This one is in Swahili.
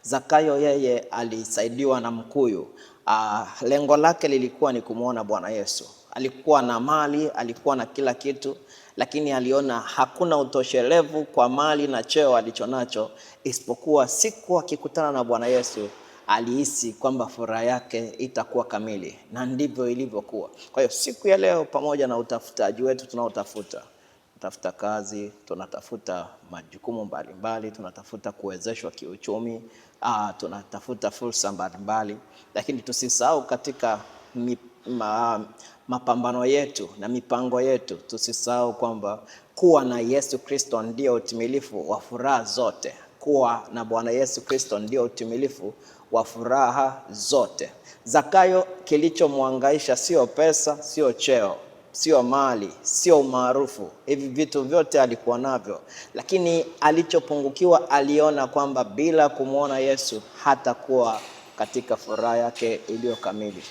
Zakayo yeye alisaidiwa na mkuyu. Lengo lake lilikuwa ni kumwona Bwana Yesu. Alikuwa na mali, alikuwa na kila kitu, lakini aliona hakuna utoshelevu kwa mali na cheo alichonacho, isipokuwa siku akikutana na Bwana Yesu alihisi kwamba furaha yake itakuwa kamili, na ndivyo ilivyokuwa. Kwa hiyo siku ya leo, pamoja na utafutaji wetu tunaotafuta tafuta kazi, tunatafuta majukumu mbalimbali, tunatafuta kuwezeshwa kiuchumi, tunatafuta fursa mbalimbali, lakini tusisahau katika mapambano yetu na mipango yetu, tusisahau kwamba kuwa na Yesu Kristo ndio utimilifu wa furaha zote. Kuwa na Bwana Yesu Kristo ndio utimilifu wa furaha zote. Zakayo, kilichomwangaisha sio pesa, sio cheo, sio mali, sio umaarufu. Hivi vitu vyote alikuwa navyo, lakini alichopungukiwa, aliona kwamba bila kumwona Yesu hatakuwa katika furaha yake iliyo kamili.